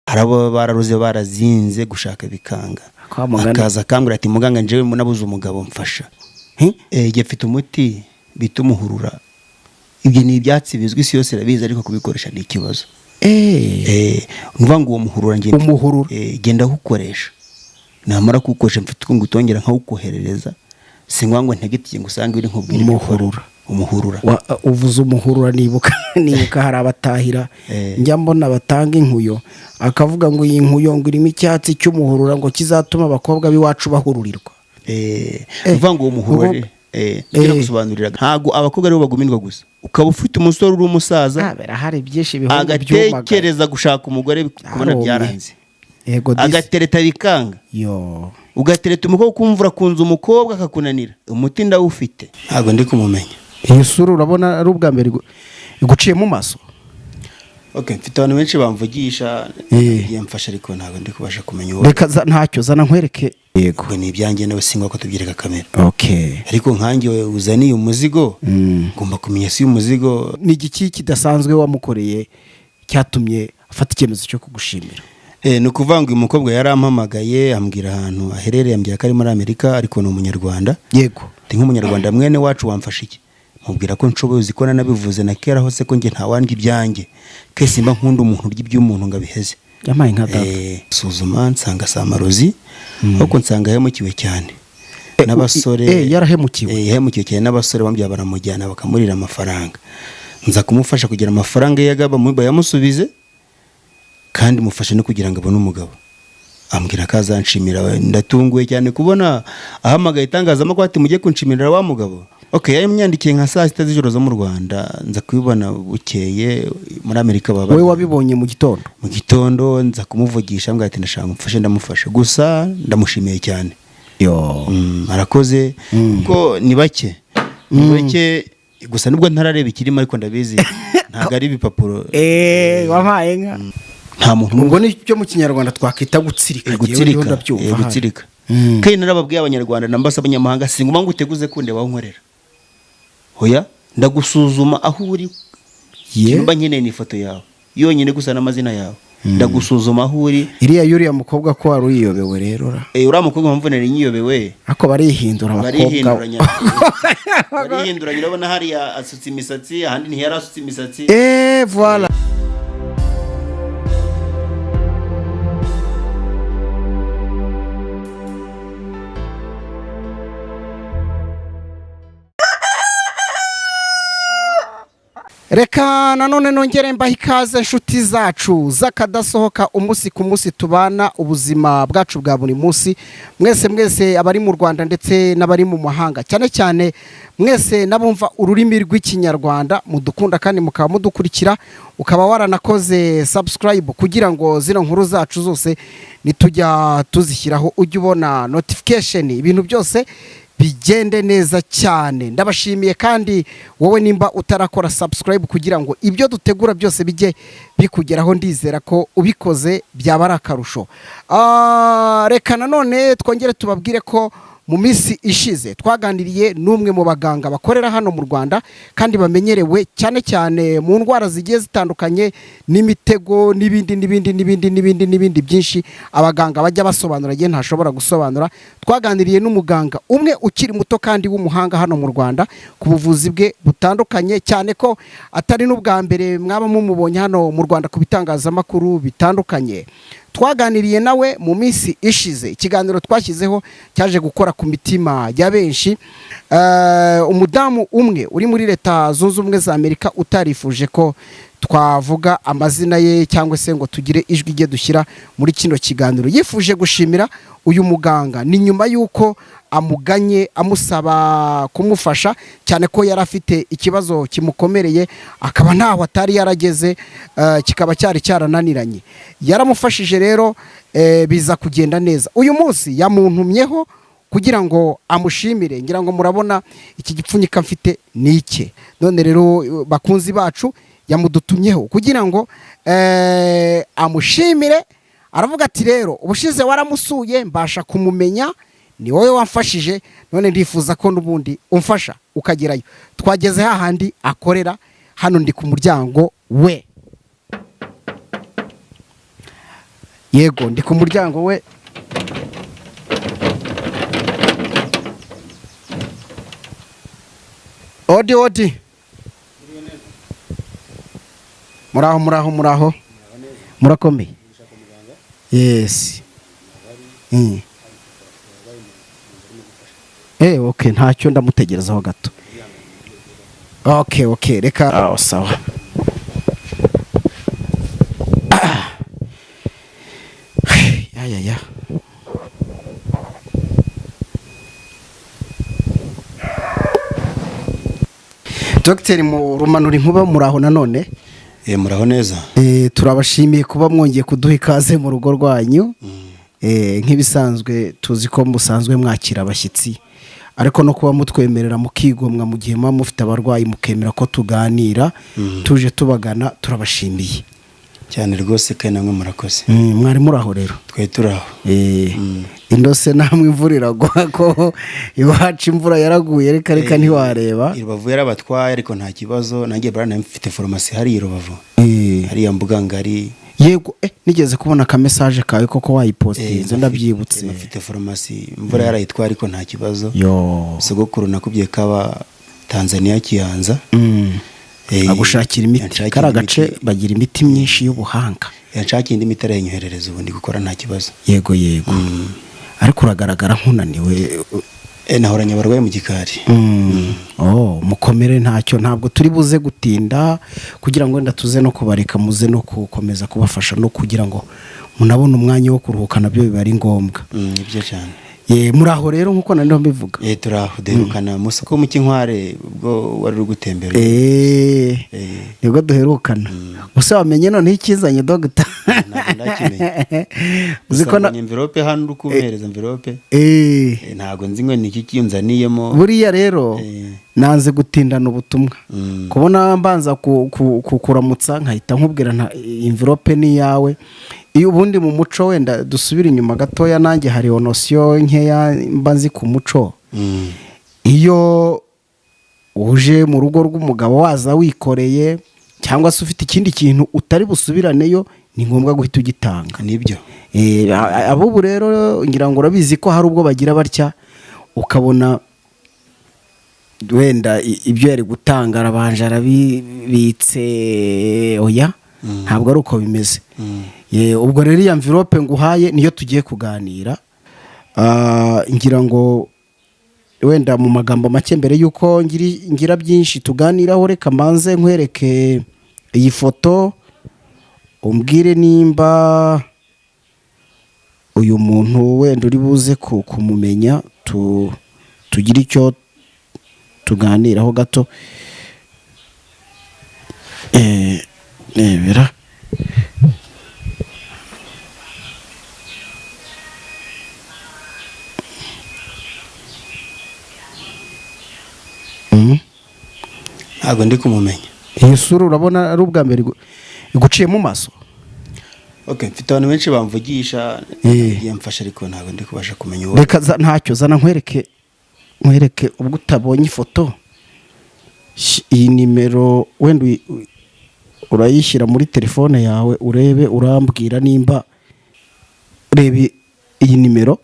Hari abo bararuze barazinze gushaka bikanga. Kwa muganga. Akaza akambwira ati: "Muganga, njyewe nabuze umugabo, mfasha." Njye mfite umuti bita umuhurura. Ibyo ni ibyatsi bizwi, isi yose irabizi, ariko kubikoresha ni ikibazo. Ni ukuvuga ngo uwo muhurura ngenda Umuhurura. Genda awukoresha, namara kuwukoresha mfite uko ngutongera nkawukoherereza. Si ngombwa ngo ntegetiye ngo usange uri nkubwire ibyo ukora. Umuhurura. Umuhurura. Uvuze umuhurura nibuka hari abatahira njya mbona batanga inkuyo, akavuga ngo iyi nkuyo ngo irimo icyatsi cy'umuhurura, ngo kizatuma abakobwa b'iwacu bahururirwa. Ni ukuvuga ngo uwo muhurura nibyo nagusobanuriraga. Ntabwo abakobwa aribo bagumirwa gusa, ukaba ufite umusore uri umusaza, Ah, birahari byinshi, ibihungu byumagaye. Agatekereza gushaka umugore, kubona Yarumye. byaranze. Yego disi. Agatereta bikanga. Yo. Ugatereta umukobwa, ukumva urakunze umukobwa akakunanira. Umuti ndawufite, ntabwo ndi kumumenya. Iyi sura urabona ari ubwa mbere iguciye mu maso? Okay, mfite abantu benshi bamvugisha, igihe mfasha, ariko ntabwo ndi kubasha kumenya uwo. Reka ntacyo, zana nkwereke. Yego. Ubwo ni ibyanjye nawe, singwa ko tubyereka kamera. Ariko nkanjye uzaniye umuzigo, ngomba kumenya si umuzigo. Ni igiki kidasanzwe wamukoreye cyatumye afata icyemezo cyo kugushimira? Ni ukuvuga ngo uyu mukobwa yarampamagaye, ambwira ahantu aherereye, ambwira ko ari muri Amerika, ariko ni Umunyarwanda. Ati: "Nk'Umunyarwanda mwene wacu, wamfasha iki?" Mubwira ko nshoboye. Uzi ko nanabivuze na kera hose ko njye ntawandya ibyanjye, kese mba nkunda umuntu urya iby'umuntu ngo abiheze. Yampaye nka data. Suzuma nsanga si amarozi, ahubwo nsanga yahemukiwe cyane n'abasore. Yarahemukiwe. Yahemukiwe cyane n'abasore bambwira, baramujyana bakamurira amafaranga. Nza kumufasha kugira amafaranga ye yagaba bayamusubize, kandi mufashe no kugira ngo abone umugabo. Ambwira ko azanshimira. Ndatunguwe cyane kubona ahamagaye itangazamakuru ati: "Mujye kunshimira wa mugabo." Okay, yamyandikiye nka saa 6 z'ijoro zo mu Rwanda, nza kubibona bukeye muri Amerika baba. Wowe wabibonye mu gitondo? Mu gitondo nza kumuvugisha, ambwira ati: "Ndashaka umufashe." Ndamufasha. Gusa ndamushimiye cyane. Yo. Arakoze, kuko ni bake, ni bake. Gusa nubwo ntarareba ikirimo, ariko ndabizi ntabwo ari ibipapuro. Wampaye nka. Nta muntu Ubwo ni byo mu Kinyarwanda twakwita gutsirika. Njyewe ndiho gutsirika. ndabyumva hano. Gutsirika. Kandi narababwiye Abanyarwanda nambase abanyamahanga, singuma ngo uteguze kundeba aho nkorera. Hoya, ndagusuzuma aho uri. Mba nkeneye ni ifoto yawe yonyine gusa n'amazina yawe, ndagusuzuma aho uri. Iriya y'uriya mukobwa ko wari uyiyobewe rero ra? Uriya mukobwa mpamvu nari nyiyobewe. Ariko barihindura abakobwa. Barihinduranya, barihinduranya. Urabona hariya asutse imisatsi, ahandi ntiyari asutse imisatsi. Voilà. Reka nanone nongere mbahe ikaze, inshuti zacu z'akadasohoka, umunsi ku munsi tubana ubuzima bwacu bwa buri munsi. Mwese mwese, abari mu Rwanda ndetse n'abari mu mahanga, cyane cyane mwese n'abumva ururimi rw'Ikinyarwanda, mudukunda kandi mukaba mudukurikira, ukaba waranakoze subscribe kugira ngo zino nkuru zacu zose nitujya tuzishyiraho ujye ubona notification, ibintu byose bigende neza cyane. Ndabashimiye. Kandi wowe nimba utarakora subscribe kugira ngo ibyo dutegura byose bijye bikugeraho, ndizera ko ubikoze byaba ari akarusho. Reka nanone twongere tubabwire ko mu minsi ishize twaganiriye n'umwe mu baganga bakorera hano mu Rwanda kandi bamenyerewe cyane cyane mu ndwara zigiye zitandukanye n'imitego n'ibindi n'ibindi n'ibindi n'ibindi n'ibindi byinshi abaganga bajya basobanura, igihe ntashobora gusobanura. Twaganiriye n'umuganga umwe ukiri muto kandi w'umuhanga hano mu Rwanda ku buvuzi bwe butandukanye, cyane ko atari n'ubwa mbere mwaba mumubonye hano mu Rwanda ku bitangazamakuru bitandukanye. Twaganiriye nawe mu minsi ishize, ikiganiro twashyizeho cyaje gukora ku mitima ya benshi. Umudamu umwe uri muri Leta Zunze Ubumwe za Amerika utarifuje ko twavuga amazina ye cyangwa se ngo tugire ijwi rye dushyira muri kino kiganiro, yifuje gushimira uyu muganga. Ni nyuma y'uko amuganye amusaba kumufasha, cyane ko yari afite ikibazo kimukomereye, akaba ntaho atari yarageze, kikaba cyari cyarananiranye. Yaramufashije rero, biza kugenda neza. Uyu munsi yamuntumyeho kugira ngo amushimire. Ngira ngo murabona iki gipfunyika mfite ni icye. None rero, bakunzi bacu, yamudutumyeho kugira ngo amushimire. Aravuga ati: "Rero ubushize waramusuye, mbasha kumumenya, ni wowe wamfashije, none ndifuza ko n'ubundi umfasha ukagerayo." Twageze hahandi akorera, hano ndi ku muryango we. Yego, ndi ku muryango we. Odi odi, muraho, muraho, muraho, murakomeye? Yes. Okay, ntacyo, ndamutegerezaho gato. Okay, reka. Ah, sawa. Ah. Ya ya ya. Dr Rumanura Inkuba, muraho nanone? Muraho neza. Turabashimiye kuba mwongeye kuduha ikaze mu rugo rwanyu. Nk'ibisanzwe tuzi ko musanzwe mwakira abashyitsi, ariko no kuba mutwemerera mukigomwa mu gihe muba mufite abarwayi, mukemera ko tuganira tuje tubagana, turabashimiye. Cyane rwose, kandi namwe murakoze. Mwari muraho rero? Twari turi aho. Indose namwe imvura iragwa? Ko iwacu imvura yaraguye, reka reka, ntiwareba. I Rubavu yarabatwaye, ariko nta kibazo. Nanjye barana mfite farumasi hariya i Rubavu, hariya mbuga ngari. Yego, nigeze kubona aka message kawe koko wayipostinze, ndabyibutse. Mfite farumasi, imvura yarayitwaye ariko nta kibazo. Yo. Sogokuru nakubwiye kaba Tanzania, Kiyanza. Agushakira imiti. Yanshakira Kari agace imiti. bagira imiti myinshi y'ubuhanga. Yanshakiye indi miti, arayinyoherereza, ubu ndi gukora nta kibazo. Yego, ariko uragaragara nk'unaniwe. Nahoranye abarwayi mu gikari. Oh, mukomere, ntacyo, ntabwo turi buze gutinda kugira ngo wenda tuze no kubareka muze no gukomeza kubafasha, no kugira ngo munabone umwanya wo kuruhuka, nabyo biba ari ngombwa. Nibyo cyane. Ye, muri aho rero nk'uko nari mbivuga. Turi aho, duherukana mu isoko mu Kinkware ubwo wari uri gutembera. Nibwo duherukana. Gusa wamenye noneho ikizanye, dogita? Ntabwo ndakimenya. Uzi ko Gusa mbonye envelope hano, uri kumpereza envelope. Ntabwo nzi ngo ni iki kinzaniyemo. Buriya rero nanze gutindana ubutumwa, kubona mbanza kukuramutsa nkahita nkubwira nta envelope ni iyawe. Iyo ubundi mu muco, wenda dusubire inyuma gatoya, nanjye hari notion nkeya mba nzi ku muco. Iyo uje mu rugo rw'umugabo waza wikoreye cyangwa se ufite ikindi kintu utari busubiraneyo, ni ngombwa guhita ugitanga. Nibyo. Abubu rero ngira ngo urabizi ko hari ubwo bagira batya, ukabona wenda ibyo yari gutanga arabanje arabibitse. Oya, ntabwo ari uko bimeze. Ubwo rero iya envelope nguhaye niyo tugiye kuganira. Ngira ngo wenda mu magambo make, mbere y'uko ngira byinshi tuganiraho, reka mbanze nkwereke iyi foto, umbwire nimba uyu muntu wenda uri buze kumumenya, tugire icyo tuganiraho gato. Nebera. Ntabwo ndi kumumenya. Iyi sura urabona ari ubwa mbere iguciye mu maso? Okay, mfite abantu benshi bamvugisha, ngiye mfasha, ariko ntabwo ndi kubasha kumenya uwo. Reka ntacyo, zana nkwereke ubwo utabonye ifoto. Iyi nimero wenda urayishyira muri telefone yawe urebe, urambwira nimba. Reba iyi nimero.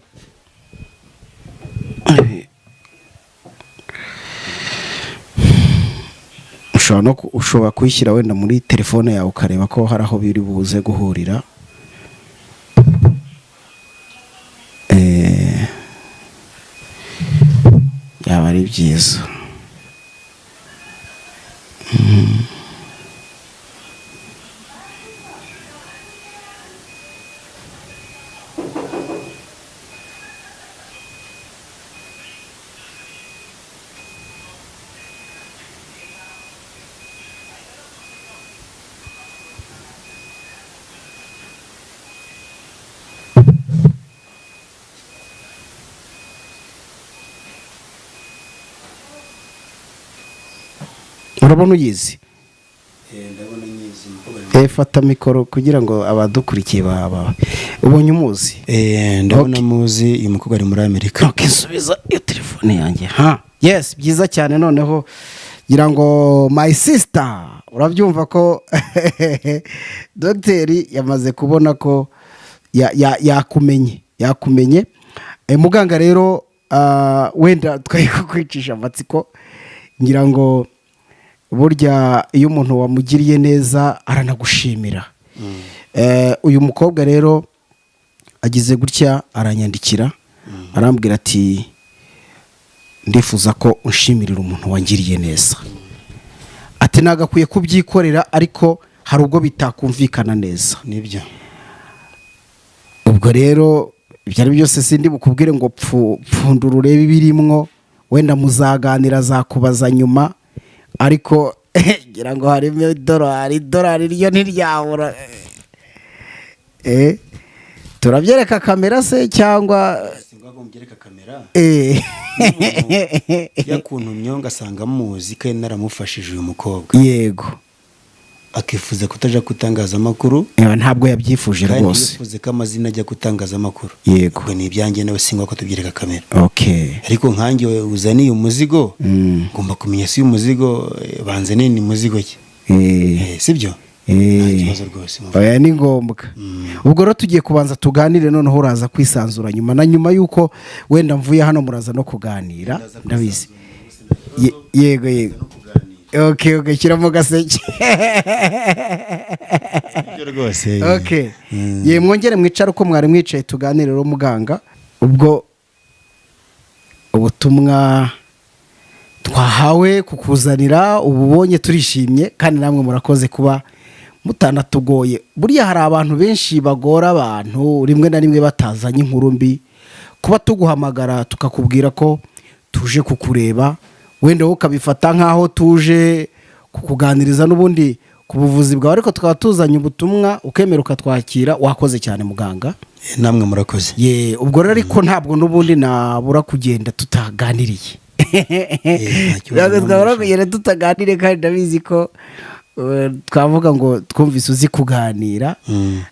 Ushobora kuyishyira wenda muri telefone yawe ukareba ko hari aho biri buze guhurira. Byaba ari byiza. Urabona uyizi? Ndabona nyizi umukobwa ari- Fata mikoro kugira ngo abadukurikiye baba ubonye umuzi. Ndabona Okay. muzi, uyu mukobwa ari muri Amerika. Okay, subiza iyo telefone yanjye. Ha, yes, byiza cyane. Noneho ngira ngo my sister, urabyumva ko dogiteri yamaze kubona ko Yakumenye. Muganga rero, wenda twari kukwicisha amatsiko. Ngira ngo burya iyo umuntu wamugiriye neza aranagushimira. Uyu mukobwa rero agize gutya aranyandikira, arambwira ati: "Ndifuza ko unshimirira umuntu wangiriye neza." Ati: "Nagakwiye kubyikorera, ariko hari ubwo bitakumvikana neza." Nibyo. Ubwo rero ibyo ari byose sindi bukubwire ngo pfundura urebe ibirimwo. Wenda muzaganira, azakubaza nyuma, ariko ngira ngo harimo idolari. Idolari ryo ntiryabura. Turabyereka kamera se cyangwa? Singombwa kamera. Yakuntumyeho ngasanga muzi kandi naramufashije uyu mukobwa, akifuza kutaja ku itangazamakuru. Ntabwo yabyifuje kandi rwose. Yifuze ko amazina ajya ku itangazamakuru. Ubwo ni ibyanjye nawe, singwa ko tubyereka kamera. Ariko nkanjye uzaniye umuzigo, ngomba kumenya si uyu muzigo, banze ni muzigo ki? Sibyo? Nta kibazo rwose. Oya, ni ngombwa. Ubwo rero tugiye kubanza tuganire, noneho uraza kwisanzura nyuma na nyuma y'uko wenda mvuye hano, muraza no kuganira, ndabizi. Yego, okay, shyiramo gaseke. Nibyo rwose. Okay. Ye, mwongere mwicare uko mwari mwicaye, tuganire rero muganga. Ubwo ubutumwa twahawe kukuzanira ububonye, turishimye kandi namwe murakoze kuba mutanatugoye. Buriya hari abantu benshi bagora abantu rimwe na rimwe batazanye inkuru mbi. Kuba tuguhamagara tukakubwira ko tuje kukureba, wenda wowe ukabifata nk'aho tuje kukuganiriza n'ubundi ku buvuzi bwawe, ariko tukaba tuzanye ubutumwa, ukemera ukatwakira, wakoze cyane muganga. Namwe murakoze. Ye, ubwo rero ariko ntabwo n'ubundi nabura kugenda tutaganiriye. Nta kibazo. Ntabwo namwe. twabura kugenda tutaganiriye, kandi ndabizi ko twavuga ngo twumvise uzi kuganira.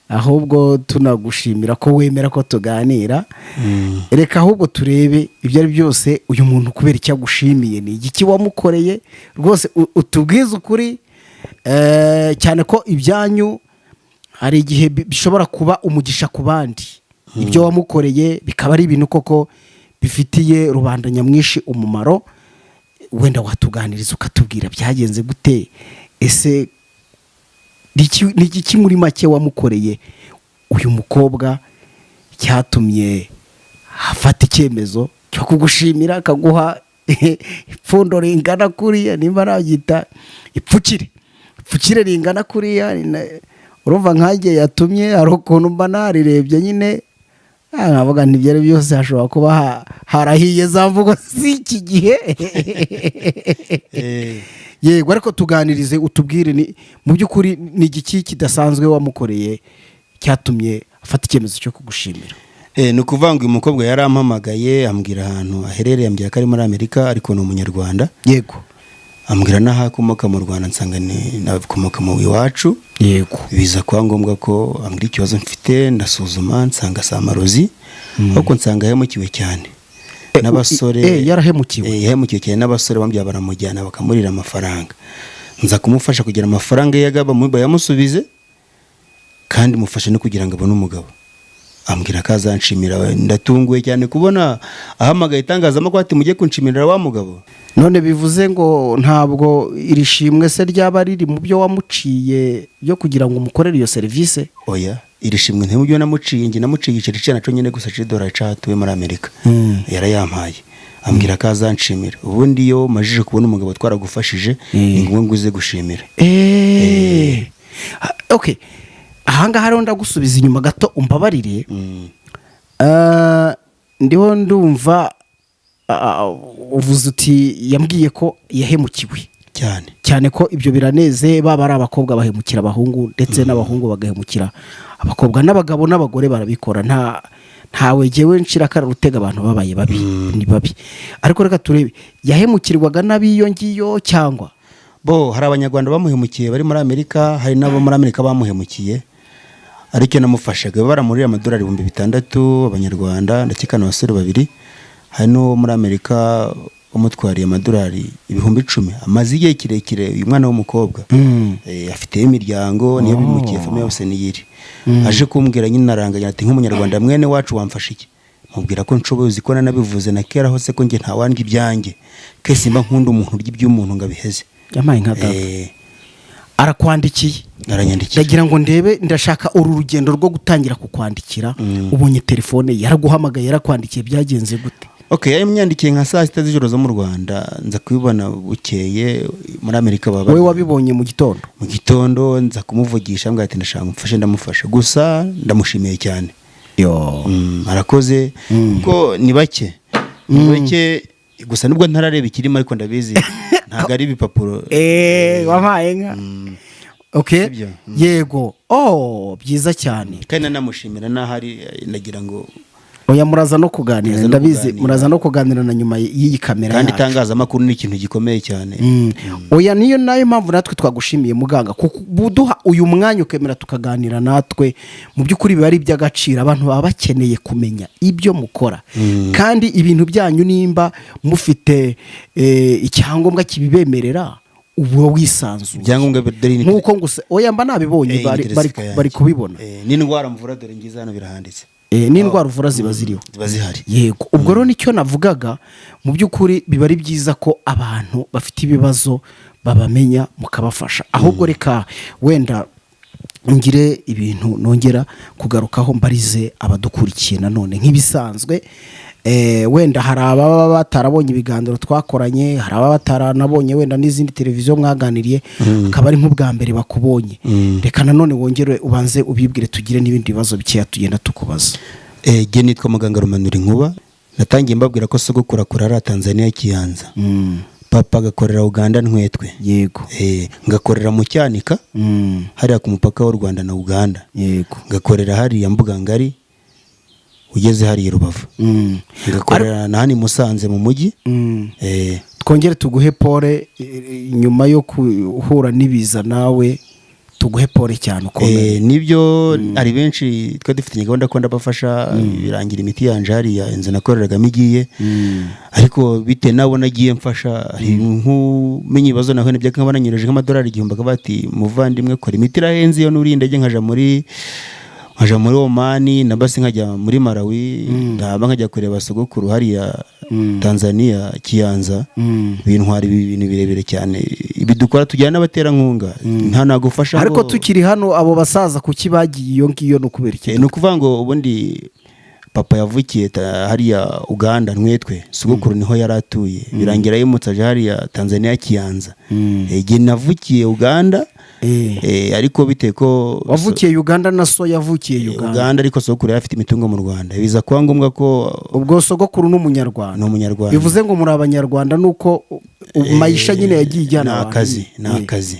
Ahubwo tunagushimira ko wemera ko tuganira. Reka ahubwo turebe ibyo ari byose, uyu muntu kubera icyo agushimiye, ni igiki wamukoreye? Rwose utubwize ukuri, cyane ko ibyanyu hari igihe bishobora kuba umugisha ku bandi, ibyo wamukoreye bikaba ari ibintu koko bifitiye rubanda nyamwinshi umumaro. Wenda watuganiriza ukatubwira byagenze gute? Ese ni iki muri make wamukoreye uyu mukobwa cyatumye afata icyemezo cyo kugushimira, akaguha ipfundo ringana kuriya, nimba nabyita ipfukire, ipfukire ringana kuriya? Urumva nkanjye yatumye hari ukuntu mba narirebye nyine, nkavuga nti ibyo ari byose hashobora kuba harahiye za mvugo z'iki gihe. Yego, ariko tuganirize, utubwire ni mu by'ukuri ni igiki kidasanzwe wamukoreye cyatumye afata icyemezo cyo kugushimira? Ni ukuvuga ngo uyu mukobwa yarampamagaye, ambwira ahantu aherereye, ambwira ko ari muri Amerika ariko ni Umunyarwanda. Ambwira n'aho akomoka mu Rwanda, nsanga ni akomoka mu iwacu. Biza kuba ngombwa ko ambwira ikibazo mfite, ndasuzuma nsanga si amarozi, ahubwo nsanga yahemukiwe cyane n'abasore. Yarahemukiwe? Yahemukiwe cyane n'abasore bambwira, baramujyana bakamurira amafaranga. Nza kumufasha kugira amafaranga ye bayamusubize, kandi mufashe no kugira ngo abone umugabo. Ambwira ko azanshimira. Ndatunguwe cyane kubona ahamagaye itangazamakuru ati: "Mujye kunshimira wa mugabo." None bivuze ngo ntabwo iri shimwe se ryaba riri mu byo wamuciye byo kugira ngo umukorere iyo serivisi? Oya, iri shimwe ntimubyo namuciye. Njye namuciye igiceri cye naco nyine gusa c'idolari c'ahatuye muri Amerika. Yarayampaye, ambwira ko azanshimira. Ubundi iyo majije kubona umugabo twaragufashije, ni ngombwa ngo uze gushimira. Okay, ahangaha rero ndagusubiza inyuma gato, umbabarire. Ndiho ndumva uvuze uti yambwiye ko yahemukiwe cyane. Cyane ko ibyo biraneze, baba ari abakobwa bahemukira abahungu, ndetse n'abahungu bagahemukira abakobwa, n'abagabo n'abagore barabikora. Ntawe jyewe nshira akararutega, abantu babaye babi ni babi. Ariko reka turebe, yahemukirwaga n'abiyo ngiyo cyangwa? Bo hari Abanyarwanda bamuhemukiye bari muri Amerika, hari n'abo muri Amerika bamuhemukiye, aricyo namufashaga. Baramuriye amadolari 6000 abanyarwanda, ndakeka ni abasore babiri. Hari n'uwo muri Amerika wamutwariye amadolari 10,000. Amaze igihe kirekire uyu mwana w'umukobwa. Afiteyo imiryango, niyo bimukiye, famille yose niyiri. Aje kumbwira nyine, aranganya ati: "Nk'umunyarwanda mwene wacu wamfasha iki?" Mubwira ko nshoboye. Uzi ko nanabivuze na kera hose ko njye ntawandya ibyanjye, kese mba nkunda umuntu urya iby'umuntu ngo abiheze. Yampaye nka data. Arakwandikiye? Aranyandikira. Ndagira ngo ndebe, ndashaka uru rugendo rwo gutangira kukwandikira. Ubonye telefone, yaraguhamagaye, yarakwandikiye, byagenze gute? Okay, yamyandikiye nka saa 6 z'ijoro zo mu Rwanda, nza kubibona bukeye muri Amerika baba Wowe wabibonye mu gitondo? Mu gitondo. Nza kumuvugisha, mbwira ati: "Ndashaka umfashe." Ndamufasha. Gusa ndamushimiye cyane. Yo. Arakoze kuko ni bake, ni bake. Gusa nubwo ntarareba ikirimo, ariko ndabizi ntabwo ari ibipapuro. Wampaye nka, okay. Sibyo? Yego, oh, byiza cyane. Kandi nanamushimira n'ahari, nagira ngo Oya, muraza no kuganira. Muraza no Ndabizi. kuganira. Muraza no kuganira na nyuma y'iyi kamera Kandi yacu. itangazamakuru ni ikintu gikomeye cyane. Oya, niyo nayo mpamvu natwe twagushimiye, muganga, kuko buduha uyu mwanya ukemera tukaganira natwe. Mu by'ukuri biba ari iby'agaciro, abantu baba bakeneye kumenya ibyo mukora kandi ibintu byanyu. Nimba mufite icyangombwa kibibemerera, uba wisanzuye. Ibyangombwa dore ni Nk'uko ngusa, oya, mba nabibonye. Ni Bari yanjye. bari kubibona. N'indwara mvura dore ngize hano birahanditse. N'indwara uvura ziba ziriho. Ziba zihari. Yego, ubwo rero nicyo navugaga. Mu by'ukuri biba ari byiza ko abantu bafite ibibazo babamenya mukabafasha. Ahubwo reka wenda ngire ibintu nongera kugarukaho, mbarize abadukurikiye nanone nk'ibisanzwe. Wenda hari ababa batarabonye ibiganiro twakoranye, hari ababa bataranabonye wenda n'izindi televiziyo mwaganiriye, akaba ari nk'ubwa mbere bakubonye. Reka nanone wongere ubanze ubibwire, tugire n'ibindi bibazo bikeya tugenda tukubaza. Jye nitwa muganga Rumanura Inkuba. Natangiye mbabwira ko sogokuru akora ari Tanzania Kiyanza, papa agakorera Uganda Ntwetwe. Ngakorera mu Cyanika, hariya ku mupaka w'u Rwanda na Uganda. Ngakorera hariya Mbuga Ngari, ugeze hariya i Rubavu. Ngakorera na hano i Musanze mu mujyi. Twongere tuguhe pole nyuma yo guhura n'ibiza, nawe tuguhe pole cyane, ukomeye. Nibyo, hari benshi twari dufitanye gahunda ko ndabafasha, birangira imiti yanje hariya inzu nakoreragamo igiye. Ariko bitewe n'abo nagiye mfasha, hari nk'umenya ibibazo nahuye nabyo, nkaba nanyureje nk'amadolari 1000, akaba ati: "Muvandimwe, kora imiti irahenze." Iyo nuriye indege nkaja muri Omani na basi nkajya muri Malawi, ndahaba nkajya kureba sogokuru hariya Tanzania Kiyanza, bintwara ibi bintu birebire cyane. Ibi dukora tujyana n'abaterankunga, nta nagufasha Ariko tukiri hano, abo basaza kuki bagiye iyo ngiyo? Ni ukubera iki? Ni ukuvuga ngo ubundi papa yavukiye hariya Uganda Ntwetwe, sogokuru niho yari atuye, birangira yimutse aje hariya Tanzania Kiyanza. Igihe navukiye Uganda, ariko bitewe ko Wavukiye Uganda na so yavukiye Uganda? Uganda, ariko sogokuru yari afite imitungo mu Rwanda, biza kuba ngombwa ko Ubwo sogokuru ni umunyarwanda? Ni umunyarwanda. Bivuze ngo muri abanyarwanda, nuko mayisha nyine yagiye ijyana Ni abantu. akazi, ni akazi.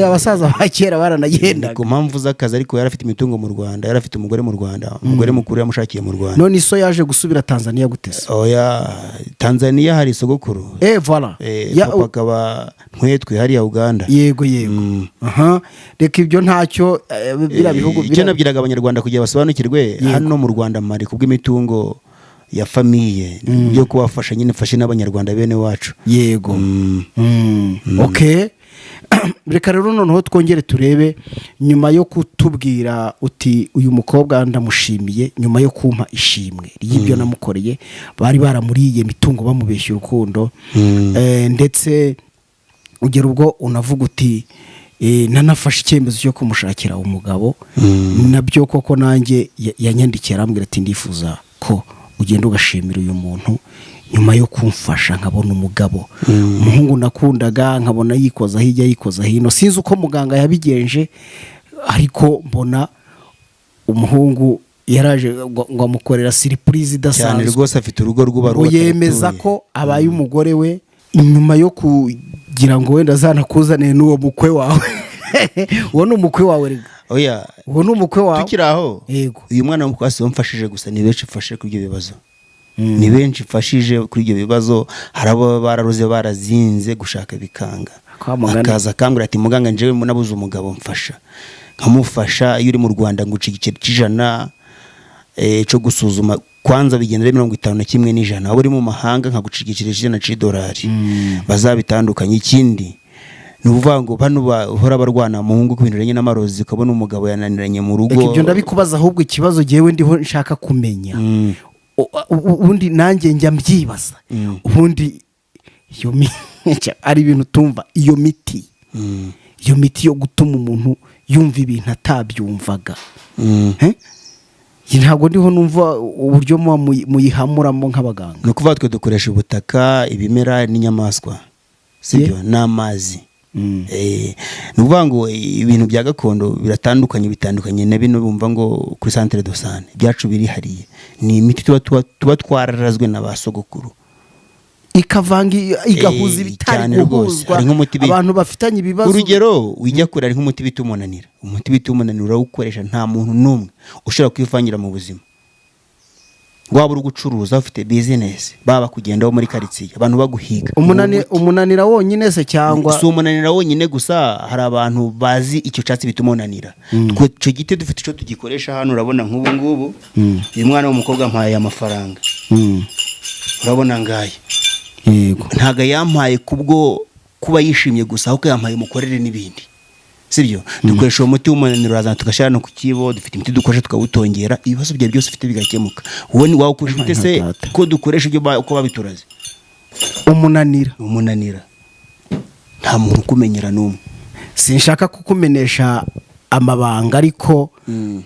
Abasaza ba kera baranagendaga. Ku mpamvu z'akazi, ariko yari afite imitungo mu Rwanda, yari afite umugore mu Rwanda, umugore mukuru yamushakiye mu Rwanda. None iso yaje gusubira Tanzania gute se? Oya, Tanzania hari sogokuru. Voilà. Papa akaba Ntwetwe hariya Uganda. Yego. Aha, reka ibyo ntacyo, biriya bihugu Icyo nabwiraga abanyarwanda kugira basobanukirwe, hano mu Rwanda mari kubw'imitungo ya famille yo kubafasha nyine, mfashe n'abanyarwanda bene wacu. Yego. Okay, reka rero noneho twongere turebe, nyuma yo kutubwira uti: "Uyu mukobwa ndamushimiye nyuma yo kumpa ishimwe ry'ibyo namukoreye, bari baramuriye imitungo bamubeshya urukundo." Ndetse ugera ubwo unavuga uti: "Nanafashe icyemezo cyo kumushakira umugabo." Nabyo koko nanjye yanyandikiye arambwira ati: "Ndifuza ko ugenda ugashimira uyu muntu nyuma yo kumfasha nkabona umugabo, umuhungu nakundaga, nkabona yikoza hirya yikoza hino, sinzi uko muganga yabigenje, ariko mbona umuhungu yaraje ngo amukorera surprise Cyane idasanzwe." Rwose afite urugo rw'ubaruwa. Ngo yemeza ko abaye umugore we nyuma yo kugira ngo wenda azanakuzanire n'uwo mukwe wawe. Uwo ni umukwe wawe rega. Oya. Uwo ni umukwe wawe. Tukiri aho, Yego. uyu mwana w'umukobwa si we mfashije gusa, ni benshi mfashe kuri ibyo bibazo, ni benshi mfashije kuri ibyo bibazo. Hari abo baba bararoze barazinze gushaka bikanga, Kwa mugani. akaza akambwira ati: "Muganga, njyewe nabuze umugabo, mfasha." Nkamufasha. Iyo uri mu Rwanda nguca igiceri cy'ijana cyo gusuzuma kwanza, bigenda ari 51 n'ijana. Waba uri mu mahanga nkaguca igiceri cy'ijana c'idolari, bazabitandukanye. Ikindi Ni ukuvuga ngo bano bahora barwana mu ngo ku bintu bijyanye n'amarozi, ukabona umugabo yananiranye mu rugo. Reka ibyo ndabikubaza, ahubwo ikibazo jyewe ndiho nshaka kumenya, ubundi nanjye njya mbyibaza, ubundi iyo ari ibintu tumva, iyo miti, iyo miti yo gutuma umuntu yumva ibintu atabyumvaga. Eh? Njye ntabwo ndiho numva uburyo muba muyihamuramo nk'abaganga. Ni ukuvuga twe dukoresha ubutaka, ibimera n'inyamaswa, sibyo, n'amazi. Ni ukuvuga ngo ibintu bya gakondo biratandukanye, bitandukanye na bino bumva ngo kuri centre de santé. Ibyacu birihariye, ni imiti tuba twararazwe na ba sogokuru. Ikavanga, igahuza ibitari Cyane rwose. guhuzwa. Hari nk'umuti Abantu bafitanye ibibazo. Urugero ujya kure, hari nk'umuti bita umunanira. Umuti bita umunanira urawukoresha, nta muntu n'umwe ushobora kwivangira mu buzima, waba uri gucuruza, ufite bizinesi, baba bakugendaho muri karitsiye, abantu baguhiga. Umunanira wonyine se cyangwa? Si umunanira wonyine gusa, hari abantu bazi icyo cyatsi bita umunanira. Twe icyo giti dufite icyo tugikoresha hano. Urabona nk'ubu ngubu uyu mwana w'umukobwa mpaye amafaranga, urabona ngaya. Ntabwo yampaye kubwo kuba yishimye gusa, ahubwo yampaye umukorere n'ibindi, sibyo? Dukoresha uwo muti w'umunaniro, urazana tugashyira hano ku kibo. Dufite imiti dukoresha tukawutongera, ibibazo byawe byose ufite bigakemuka. Wowe wawukoresha ute se? Data. Ko dukoresha ibyo uko babituraze. Umunanira. Umunanira nta muntu ukumenyera n'umwe. Sinshaka kukumenesha amabanga, ariko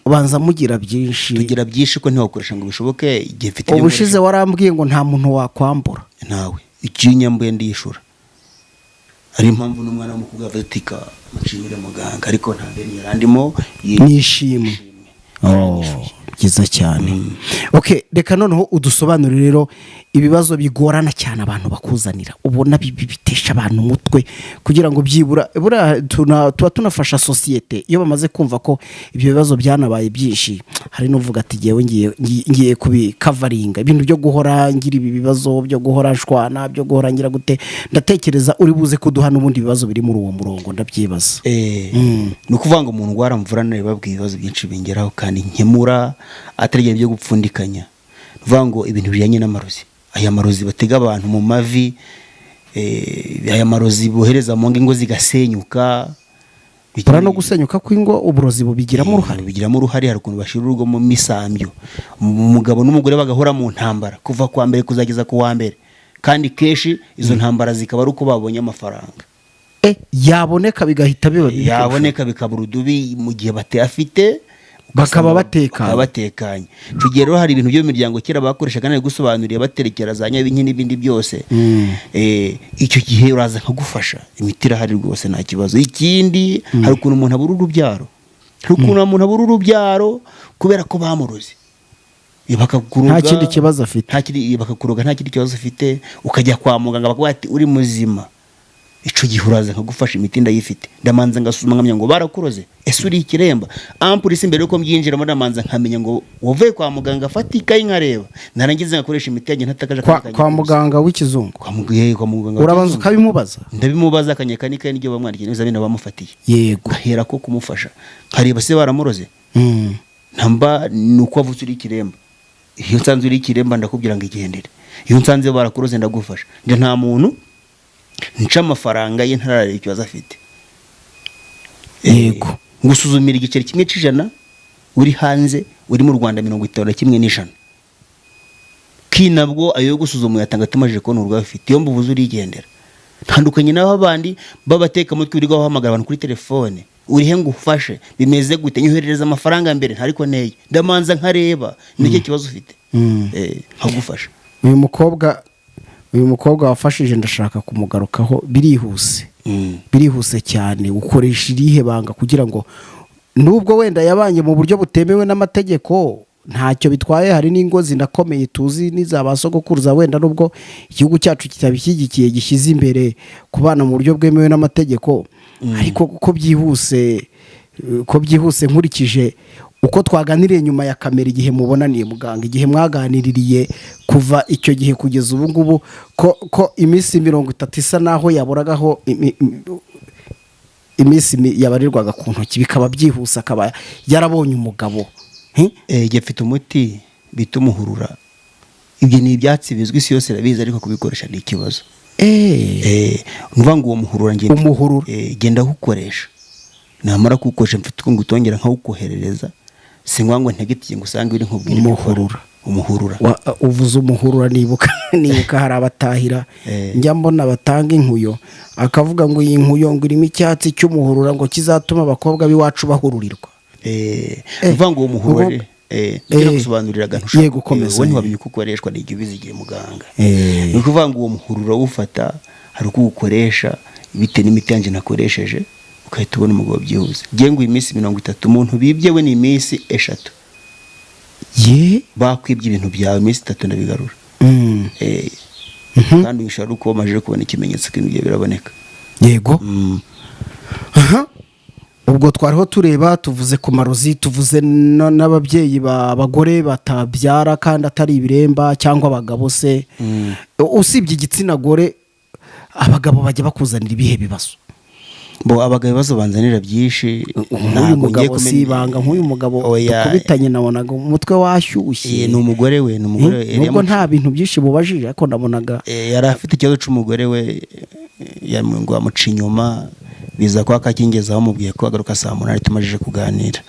ubanza mugira byinshi. Tugira byinshi, ko ntiwakoresha ngo bishoboke igihe mfite ibyo Ubushize warambwiye ngo nta muntu wakwambura. nkoresha. Ntawe, icyo nyambuye ndiyishura. Ari impamvu n'umwana w'umukobwa yavuze ati: "Ka mushimire muganga," ariko nta deni yarandimo. Nishimwe. Oh, byiza cyane. Okay, reka noneho udusobanurire rero ibibazo bigorana cyane abantu bakuzanira, ubona bitesha abantu umutwe, kugira ngo byibura buriya tuba tunafasha sosiyete. Iyo bamaze kumva ko ibyo bibazo byanabaye byinshi, hari n'uvuga ati: "Ngewe ngiye kubikavaringa, ibintu byo guhora ngira ibi bibazo, byo guhora nshwana, byo guhora ngira gute." Ndatekereza uri buze kuduha n'ubundi bibazo biri muri uwo murongo, ndabyibaza. Ni ukuvuga ngo umuntu ndwara mvura babwiye ibibazo byinshi bingeraho kandi nkemura, atari ibyo gupfundikanya. Ni ukuvuga ngo ibintu bijyanye n'amarozi, aya marozi batega abantu mu mavi, aya marozi bohereza mu ngo zigasenyuka. Buriya no gusenyuka kw'ingo uburozi bubigiramo uruhare? Bigiramo uruhare. Hari ukuntu bashyira urugo mu misambyo, umugabo n'umugore bagahora mu ntambara kuva ku wa mbere kuzageza ku wa mbere, kandi kenshi izo ntambara zikaba ari uko babonye amafaranga. Yaboneka bigahita biba bibi. Yaboneka bikaba urudubi, mu gihe batayafite Bakaba ugasanga batekanye. Bakaba batekanye. Icyo gihe rero hari ibintu byo mu miryango kera bakoreshaga nari gusobanuriye, baterekera za nyabinki n'ibindi byose. Icyo gihe uraza nkagufasha, imiti irahari rwose, nta kibazo. Ikindi, hari ukuntu umuntu abura urubyaro, hari ukuntu umuntu abura urubyaro kubera ko bamuroze. Bakakuroga. Nta kindi kibazo afite. Nta kindi, bakakuroga nta kindi kibazo ufite, ukajya kwa muganga bakavuga ati: "Uri muzima." Icyo gihe uraza nkagufasha, imiti ndayifite. Ndamanza ngasuzuma nkamenya ngo barakuroze, ese uri ikiremba? Ampurisi mbere yuko mbyinjiramo ndamanza nkamenya ngo wavuye kwa muganga, afata ikayi nkareba, narangiza ngakoresha imiti yanjye ntatakaje Kwa, akandi kwa kanya kose. muganga w'ikizungu? Kwa muganga Urabanza w'ikizungu. ukabimubaza? Ndabimubaza, akanyeka n'ikayi n'ibyo bamwandikiye n'ibizamini bamufatiye, ngahera ko kumufasha nkareba se baramuroze. Ntamba ni uko wavutse uri ikiremba. Iyo nsanze uri ikiremba ndakubwira ngo igendere, iyo nsanze barakuroze ndagufasha. Njye nta muntu nca amafaranga ye ntarareba ikibazo afite. Ngusuzumira igiceri kimwe cy'ijana uri hanze, uri mu Rwanda 51 n'ijana ki, nabwo ayo yo gusuzuma uyatanga tumajije kubona uburwayi ufite. Iyo mbuvuze urigendera. Ntandukanye n'aho abandi b'abatekamutwe wirirwa bahamagara abantu kuri telefone: "Urihe ngo ufashe? Bimeze gute? Nyoherereza amafaranga mbere." Ntariko nteye, ndamanza nkareba nicyo kibazo ufite, nkagufasha. Uyu mukobwa wafashije ndashaka kumugarukaho birihuse, birihuse cyane. Ukoresha irihe banga kugira ngo, nubwo wenda yabanye mu buryo butemewe n'amategeko, ntacyo bitwaye, hari n'ingo zinakomeye tuzi n'iza ba sogokuruza, wenda nubwo igihugu cyacu kitabishyigikiye, gishyize imbere kubana mu buryo bwemewe n'amategeko, ariko ko byihuse nkurikije uko twaganiriye nyuma ya kamera, igihe mubonaniye muganga, igihe mwaganiririye, kuva icyo gihe kugeza ubu ngubu, ko iminsi 30 isa naho yaburagaho iminsi yabarirwaga ku ntoki, bikaba byihuse akaba yarabonye umugabo? Njye mfite umuti bita umuhurura. Ibyo ni ibyatsi bizwi, isi yose irabizi, ariko kubikoresha ni ikibazo. Nuvuga ngo uwo muhurura ngenda Umuhurura. Genda awukoresha, namara kuwukoresha mfite uko ngutongera nkawukoherereza, si ngombwa ngo ntegetiye ngo usange uri nkubwire ibyo ukora. Umuhurura. Umuhurura. Uvuze umuhurura nibuka hari abatahira njya mbona batanga inkuyo, akavuga ngo iyi nkuyo ngo irimo icyatsi cy'umuhurura ngo kizatuma abakobwa b'iwacu bahururirwa. Uvuga ngo uwo muhurura ngira gusobanurira agantu ushaka. Yego, komeza. Wowe ntiwamenya uko ukoreshwa n'igihe ubizigiye muganga. Ni ukuvuga ngo uwo muhurura urawufata, hari uko uwukoresha bitewe n'imiti yanjye nakoresheje, ugahita ubona umugabo byihuse. Ngiye ngo iyi minsi 30, umuntu bibye we ni iminsi 3. Ye? Bakwibye ibintu byawe, iminsi 3 ndabigarura. Kandi ushobora uko wamajije kubona ikimenyetso ko ibintu byawe biraboneka. Yego. Aha. Ubwo twariho tureba, tuvuze ku marozi, tuvuze n'ababyeyi b'abagore batabyara kandi atari ibiremba cyangwa abagabo se. Usibye igitsina gore, abagabo bajya bakuzanira ibihe bibazo? Bo abagabo ibibazo banzanira byinshi. Nk'uyu Ntabwo ngiye mugabo si kumenya- ibanga, nk'uyu mugabo Oya, dukubitanye nabonaga umutwe washyushye. Ni umugore we, ni umugore we. Nubwo nta bintu byinshi mubajije, ariko nabonaga Yari afite ikibazo cy'umugore we, ngo amuca inyuma, biza kuba kakingezaho, amubwiye ko agaruka saa 8 tumajije kuganira.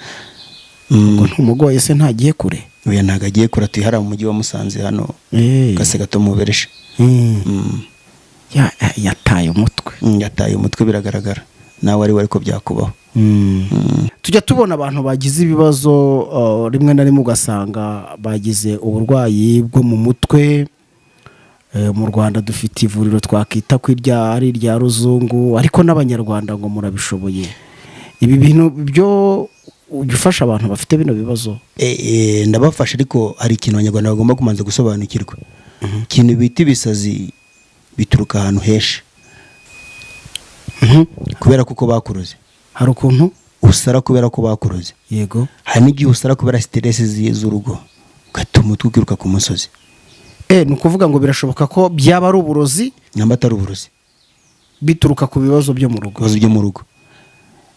Ngo ntumugoye se, ntagiye kure? Oya, ntabwo agiye kure, atuye hariya mu mujyi wa Musanze hano gase gato mubereshe. Yataye umutwe. Yataye umutwe biragaragara, nawe ari we ariko byakubaho. Tujya tubona abantu bagize ibibazo, rimwe na rimwe ugasanga bagize uburwayi bwo mu mutwe. Mu Rwanda dufite ivuriro twakita ko irya ari irya ruzungu, ariko n'Abanyarwanda ngo murabishoboye. Ibi bintu byo ujya ufasha abantu bafite bino bibazo? Ndabafasha, ariko hari ikintu Abanyarwanda bagomba kubanza gusobanukirwa. Ikintu bita ibisazi bituruka ahantu henshi kubera kuko bakuroze. Hari ukuntu usara kubera ko bakuroze. Hari n'igihe usara kubera stress z'urugo, ugatuma umutwe ukiruka ku musozi. Ni ukuvuga ngo birashoboka ko byaba ari uburozi? Namba atari uburozi. Bituruka ku bibazo byo mu rugo. Ibibazo byo mu rugo.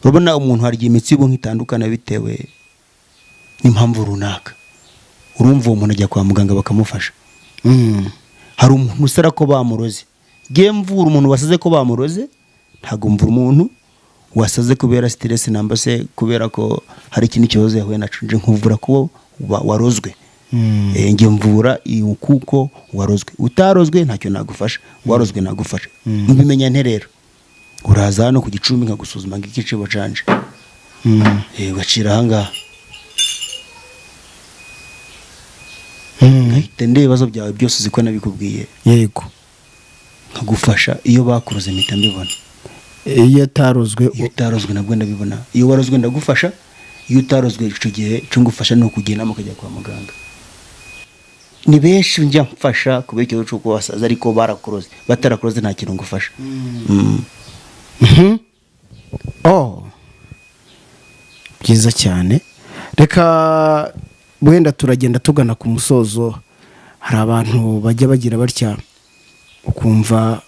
Urabona umuntu hari igihe imitsi y'ubwonko itandukana bitewe n'impamvu runaka. Urumva uwo muntu ajya kwa muganga bakamufasha. Hari umuntu usara ko bamuroze. Ngiye mvura umuntu wasaze ko bamuroze, ntabwo mvura umuntu wasaze kubera stress namba se kubera ko hari ikindi kibazo yahuye naco. Nje nkuvura ko warozwe. Ngiye mvura kuko warozwe. Utarozwe ntacyo nagufasha, warozwe nagufasha. Mbimenya nte rero? Uraza hano ku gicumbi nkagusuzuma ngo igiciro canje. Ugacira ahangaha, nkahita ndeba ibibazo byawe byose, uzi ko nabikubwiye, nkagufasha. Iyo bakuroze mpita mbibona. Iyo atarozwe? Iyo utarozwe nabwo ndabibona. Iyo warozwe ndagufasha, iyo utarozwe icyo gihe icyo ngufasha ni ukugira inama ukajya kwa muganga. Ni benshi njya mfasha kubera ikibazo cy'uko wasaze ariko barakuroze. Batarakuroze nta kintu ngufasha. Oh, byiza cyane. Reka wenda turagenda tugana ku musozo. Hari abantu bajya bagira batya, ukumva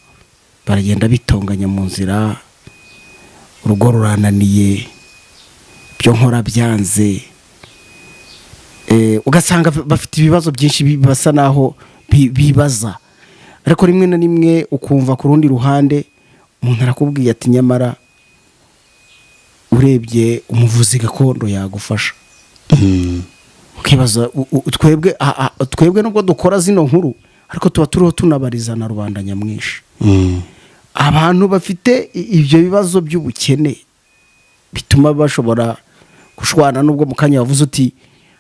baragenda bitonganya mu nzira: urugo rurananiye, ibyo nkora byanze. Ugasanga bafite ibibazo byinshi basa naho bibaza, ariko rimwe na rimwe ukumva ku rundi ruhande umuntu arakubwiye ati: nyamara urebye umuvuzi gakondo yagufasha. Ukibaza twebwe twebwe nubwo dukora zino nkuru, ariko tuba turiho tunabariza na rubanda nyamwinshi, abantu bafite ibyo bibazo by'ubukene bituma bashobora gushwana. Nubwo mu kanya wavuze uti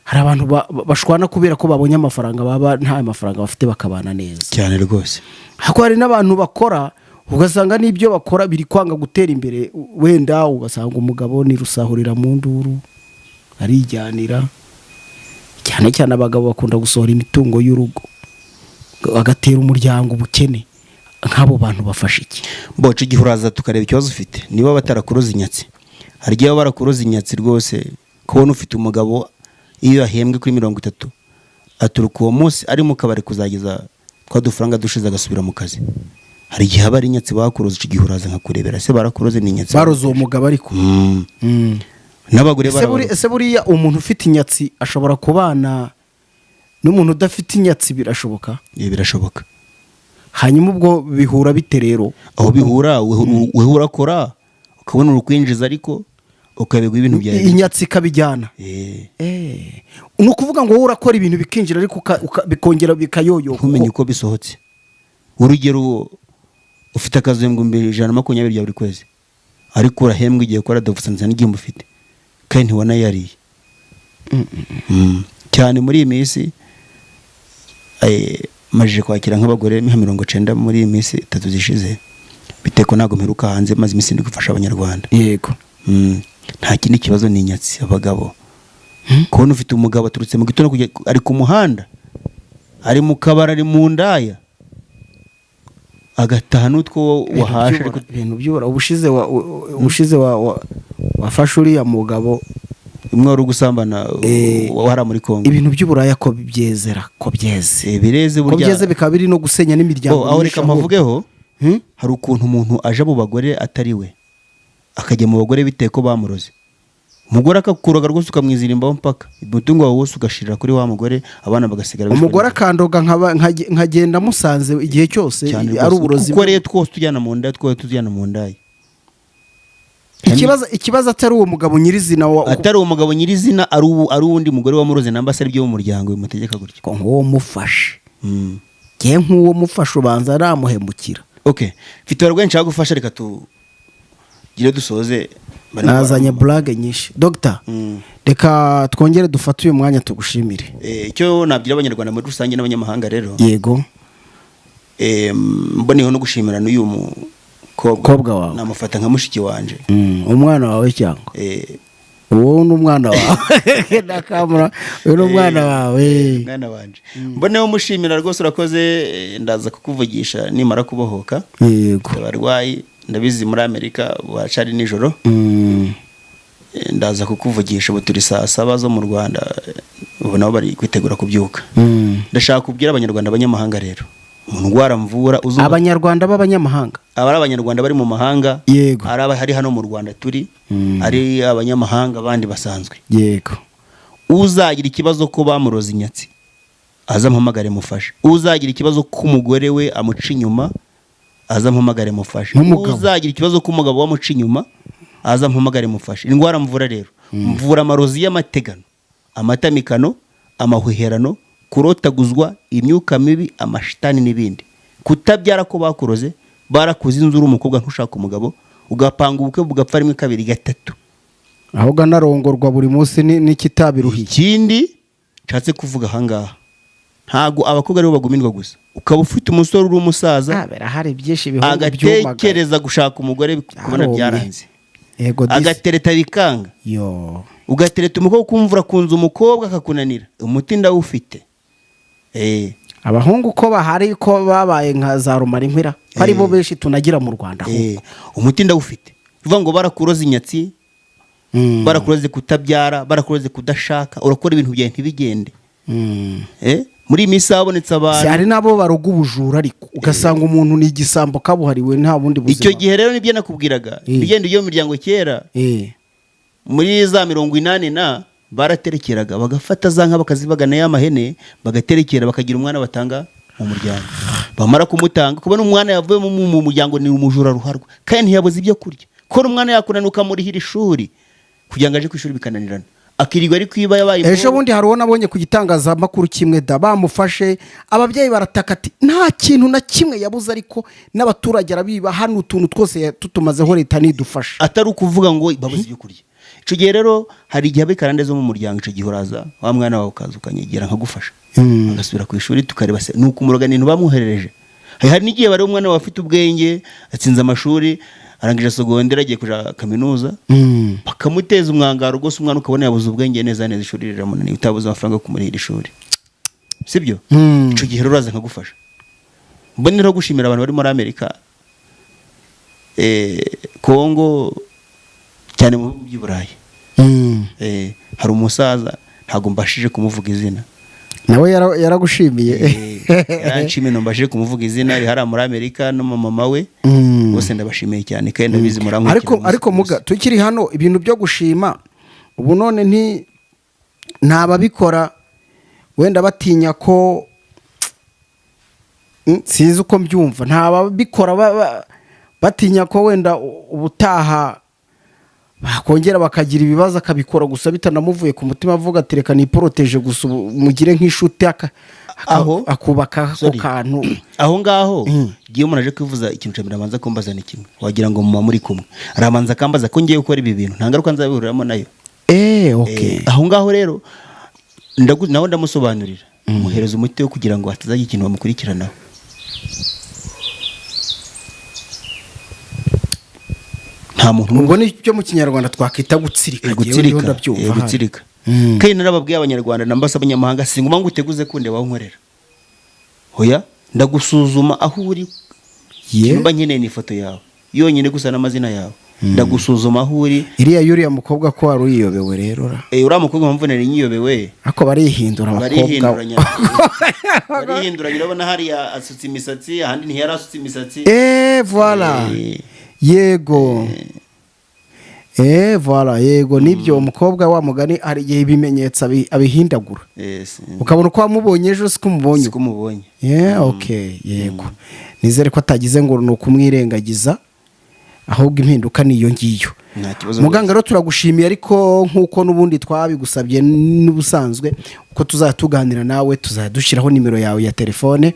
hari abantu bashwana kubera ko babonye amafaranga, baba nta mafaranga bafite bakabana neza. Cyane rwose. Ariko hari n'abantu bakora, ugasanga n'ibyo bakora biri kwanga gutera imbere. Wenda ugasanga umugabo ni rusahurira mu nduru, arijyanira. Cyane cyane abagabo bakunda gusohora imitungo y'urugo, bagatera umuryango ubukene. Nk'abo bantu bafashe iki? Boca igihe uraza tukareba ikibazo ufite, niba batarakuroza inyatsi. Hari igihe baba barakuroza inyatsi rwose. Kubona ufite umugabo, iyo yahembwe kuri 30, aturuka uwo munsi ari mu kabari kuzageza twa dufaranga dushize, agasubira mu kazi. Hari igihe aba ari inyatsi bakuroza. Icyo gihe uraza nkakurebera se barakuroze, ni inyatsi? Baroze uwo mugabo ariko. N'abagore Ese barabaroza. Ese buriya umuntu ufite inyatsi ashobora kubana n'umuntu udafite inyatsi? Birashoboka? Birashoboka. Hanyuma ubwo bihura bite rero? Aho bihura, wewe urakora ukabona uri kwinjiza, ariko ukabigwa ibintu byawe. Inyatsi ikabijyana. Eh. Ni ukuvuga ngo wowe urakora ibintu bikinjira, ariko bikongera bikayoyoka. Ntumenye uko bisohotse. Urugero, ufite akazi 120,000 bya buri kwezi, ariko urahembwa, igihe ukora davusanze n'igihumbi ufite kandi ntiwanayariye. Cyane muri iyi minsi majije kwakira nk'abagore nka 90 muri iyi minsi 3 zishize, bitewe ko ntabwo mperuka hanze, maze iminsi ndi gufasha Abanyarwanda. Nta kindi kibazo, ni inyatsi. Abagabo, kubona ufite umugabo aturutse mu gitondo ari ku muhanda, ari mu kabari, ari mu ndaya, agataha n'utwo wahashe ariko. Ibintu by'ubura. Ubushize wafashe uriya mugabo. Umwe wari ugusambana wahara muri Kongo. Ibintu by'uburaya ko byezera, ko byeze. Bireze ko burya. Byeze bikaba biri no gusenya n'imiryango Oh, aho myinshi reka ahubwo. mpavugeho. Hmm? Hari ukuntu umuntu aja mu bagore atari we, akajya mu bagore bitewe ko bamuroze. Umugore akakuroga rwose, ukamwizirimbaho mpaka umutungo wawe wose ugashirira kuri wa mugore, abana bagasigara bishwe Umugore n'inzara. akandoga nkagenda musanze igihe cyose. Cyane ari rwose. uburozi. Kuko rero twose tujyana mu nda, twose tujyana mu ndaya. Ikibazo atari uwo mugabo nyirizina wa Atari uwo mugabo nyirizina, ari uwundi mugore wamuroze, namba se ari byo mu muryango bimutegeka gutyo. Ko nk'uwo mufashe, ngewe nk'uwo mufashe ubanza namuhemukira. Okay, mfite abarwayi nshaka gufasha, reka tugire dusoze. Barimo Nazanye baramama. burage nyinshi, dogita. Reka twongere dufate uyu mwanya tugushimire. Icyo nabwira Abanyarwanda muri rusange n'abanyamahanga rero, Yego. mboneyeho no gushimira n'uyu mukobwa. Mukobwa wawe. Namufata nka mushiki wanje. Umwana wawe cyangwa wowe n'umwana wawe nakamura, uyu ni umwana wawe. Mwana wanje, mboneyeho mushimira rwose, urakoze. Ndaza kukuvugisha nimara kubohoka. Abarwayi ndabizi muri Amerika bacari nijoro. Ndaza kukuvugisha, ubu turi saa 7 zo mu Rwanda, ubu nabo bari kwitegura kubyuka. Ndashaka kubwira Abanyarwanda, abanyamahanga rero, mu ndwara mvura uzumva Abanyarwanda b'abanyamahanga. Aba ari Abanyarwanda bari mu mahanga, ari abari hano mu Rwanda turi, ari abanyamahanga bandi basanzwe, uzagira ikibazo ko bamuroza inyatsi aza ampamagare mufashe. Uzagira ikibazo ko umugore we amuca inyuma aza ampamagare mufashe. N'umugabo. Uzagira ikibazo ko umugabo we amuca inyuma aza ampamagare mufashe. Indwara mvura rero, mvura amarozi y'amategano, amatamikano, amahweherano, kurotaguzwa, imyuka mibi, amashitani n'ibindi, kutabyara ko bakuroze, barakuze inzu uri umukobwa ntushaka umugabo, ugapanga ubukwe bugapfa rimwe, kabiri, gatatu. Ahubwo anarongorwa buri munsi n'ikitabiruhiye. Ikindi nshatse kuvuga ahangaha, ntabwo abakobwa aribo bagumirwa gusa. Ukaba ufite umusore uri umusaza, Birahari byinshi, ibihugu byumagaye. agatekereza gushaka umugore, kubona Yaromye. byaranze, Yego disi. agatereta bikanga, Yo. ugatereta umukobwa ukumva urakunze umukobwa akakunanira, umuti ndawufite. Abahungu ko bahari, ko babaye nka za rumarinkwira, ko ari bo benshi tunagira mu Rwanda ahubwo. Umuti ndawufite. Bivuga ngo barakuroza inyatsi, barakuroze kutabyara, barakuroze kudashaka, urakora ibintu byawe ntibigende. Muri iyi minsi habonetse Si abantu. Hari n'abo baroga ubujura, ariko ugasanga umuntu ni igisambo kabuhariwe, nta bundi buzima. Icyo gihe rero nibyo nakubwiraga, ibigenda byo mu miryango kera, muri za 80 na baraterekeraga, bagafata za nka bakazibagana y'amahene, bagaterekera, bakagira umwana batanga mu muryango. Bamara kumutanga, kubona umwana yavuye mu muryango ni umujura ruharwa kandi ntiyabuze ibyo kurya. Kubona umwana yakunaniye ukamurihira ishuri kugira ngo aje ku ishuri bikananirana, akirirwa ari kwiba, yabaye Ejo imfungwa. bundi hari uwo nabonye ku gitangazamakuru kimwe da, bamufashe, ababyeyi barataka ati nta kintu na kimwe yabuze, ariko n'abaturage arabiba hano, utuntu twose tutumazeho, leta nidufasha. Atari ukuvuga ngo babuze ibyo kurya. Icyo gihe rero hari igihe haba ikarande zo mu muryango. Icyo gihe uraza wa mwana wawe, ukaza ukanyegera nkagufasha, agasubira ku ishuri, tukareba se ni ukumuroga, ni ibintu bamwoherereje. Hari n'igihe bareba umwana wawe afite ubwenge, atsinze amashuri, arangije sogonderi, agiye kuja kaminuza, bakamuteza umwangaro rwose, umwana ukabona yabuze ubwenge neza neza, ishuri riramunaniye, utabuze amafaranga yo kumurihira ishuri, sibyo? Icyo gihe rero uraza nkagufasha. Mboneraho gushimira abantu bari muri Amerika, Kongo, cyane mu bihugu by'i Burayi. Hari umusaza, ntabwo mbashije kumuvuga izina. Nawe yaragushimiye. Yaranshimiye, mbashije kumuvuga izina, ari hariya muri Amerika no mama we. Bose ndabashimiye cyane kandi ndabizi murankurikira Ariko umunsi ariko ku muga munsi. Tukiri hano, ibintu byo gushima ubu none ntababikora wenda batinya ko Sinzi uko mbyumva, nta babikora batinya ko wenda ubutaha bakongera bakagira ibibazo, akabikora gusa bitanamuvuye ku mutima, avuga ati: "Reka niporoteje gusa, ubu mugire nk'inshuti," Aho? akubaka ako Sorry. kantu. Aho ngaho, igihe umuntu aje kwivuza, ikintu cya mbere abanza kumbaza ni kimwe, wagira ngo muba muri kumwe, arabanza akambaza ko ngiye gukora ibi bintu, nta ngaruka nzabihuriramo nayo. Okay. Aho ngaho rero nawe ndamusobanurira, muhereza umuti wo kugira ngo hatazagira ikintu bamukurikiranaho. Nta muntu Ubwo ni cyo mu Kinyarwanda twakwita gutsirika. Njyewe gutsirika. ndiho ndabyumva hano. Gutsirika. Kandi narababwiye Abanyarwanda nambase abanyamahanga, singuma ngo uteguze kundeba aho nkorera, hoya, ndagusuzuma aho uri. Mba nkeneye ni ifoto yawe yonyine gusa n'amazina yawe, ndagusuzuma aho uri. Iriya y'uriya mukobwa ko wari uyiyobewe rero ra? Uriya mukobwa mpamvu nari nyiyobewe. Ariko barihindura abakobwa. Barihinduranya, barihinduranya. Urabona hariya asutse imisatsi, ahandi ntiyari asutse imisatsi. Voilà. Yego, voilà, yego, nibyo. Umukobwa wa mugani hari igihe ibimenyetso abihindagura, ukabona uko wamubonye ejo siko umubonye. Siko umubonye. Yeah, okay, yego, nizere ko atagize ngo ni ukumwirengagiza, ahubwo impinduka ni iyo ngiyo. Nta kibazo. Muganga rero turagushimiye, ariko nk'uko n'ubundi twabigusabye n'ubusanzwe, uko tuzajya tuganira nawe tuzajya dushyiraho nimero yawe ya telefone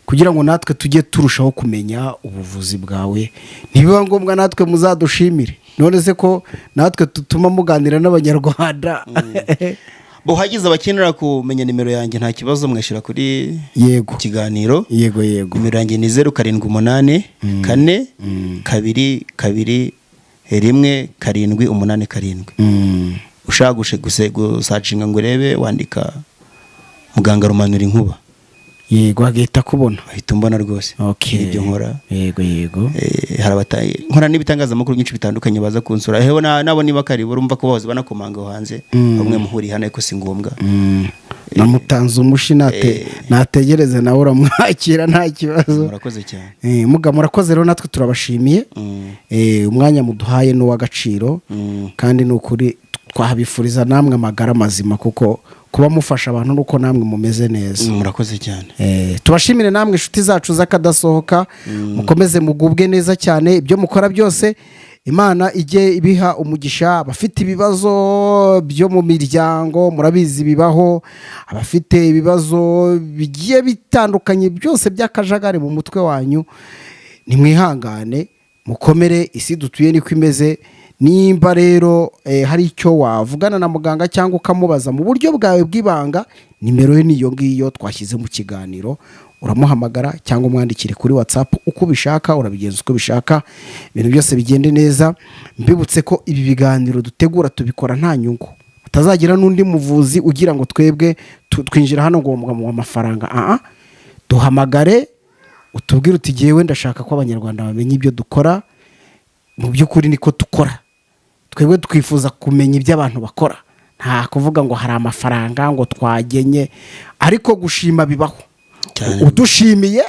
kugira ngo natwe tujye turushaho kumenya ubuvuzi bwawe. Nibiba ngombwa natwe muzadushimire, none se ko natwe tutuma muganira n'Abanyarwanda. Bo hagize abakenera kumenya nimero yanjye, nta kibazo, mwashyira kuri kiganiro. Yego. Nimero yanjye ni 0784221787. Ushaka gusacinga ngo urebe, wandika muganga Rumanura Inkuba. Yego, agahita kubona. Ahita umbona rwose. Ibyo nkora. Yego. Hari nkora n'ibitangazamakuru byinshi bitandukanye baza kunsura, hewe nabo niba karibu, urumva ko bahoze banakomanga aho hanze. Bamwe muhuriye hano, ariko si ngombwa. Namutanze umushi, nategereze nawe uramwakira, nta kibazo. Murakoze cyane. Muga murakoze rero, natwe turabashimiye. Umwanya muduhaye ni uw'agaciro. Kandi ni ukuri twahabifuriza namwe amagara mazima, kuko kuba mufasha abantu nuko namwe mumeze neza. Murakoze cyane. Tubashimire namwe inshuti zacu z'akadasohoka, mukomeze mugubwe neza cyane, ibyo mukora byose Imana ijye ibiha umugisha. Abafite ibibazo byo mu miryango, murabizi bibaho, abafite ibibazo bigiye bitandukanye byose by'akajagari mu mutwe wanyu, nimwihangane, mukomere, isi dutuye niko imeze. Nimba rero hari icyo wavugana na muganga cyangwa ukamubaza mu buryo bwawe bw'ibanga, nimero ye niyo ngiyo twashyize mu kiganiro, uramuhamagara cyangwa umwandikire kuri WhatsApp, uko ubishaka urabigenza uko ubishaka, ibintu byose bigende neza. Mbibutse ko ibi biganiro dutegura tubikora nta nyungu, hatazagira n'undi muvuzi ugira ngo twebwe twinjira hano ngo mu amafaranga. Aha duhamagare utubwire uti: "Jyewe ndashaka ko Abanyarwanda bamenya ibyo dukora." Mu by'ukuri niko dukora twebwe, twifuza kumenya ibyo abantu bakora, nta kuvuga ngo hari amafaranga ngo twagenye, ariko gushima bibaho. Cyane. Udushimiye.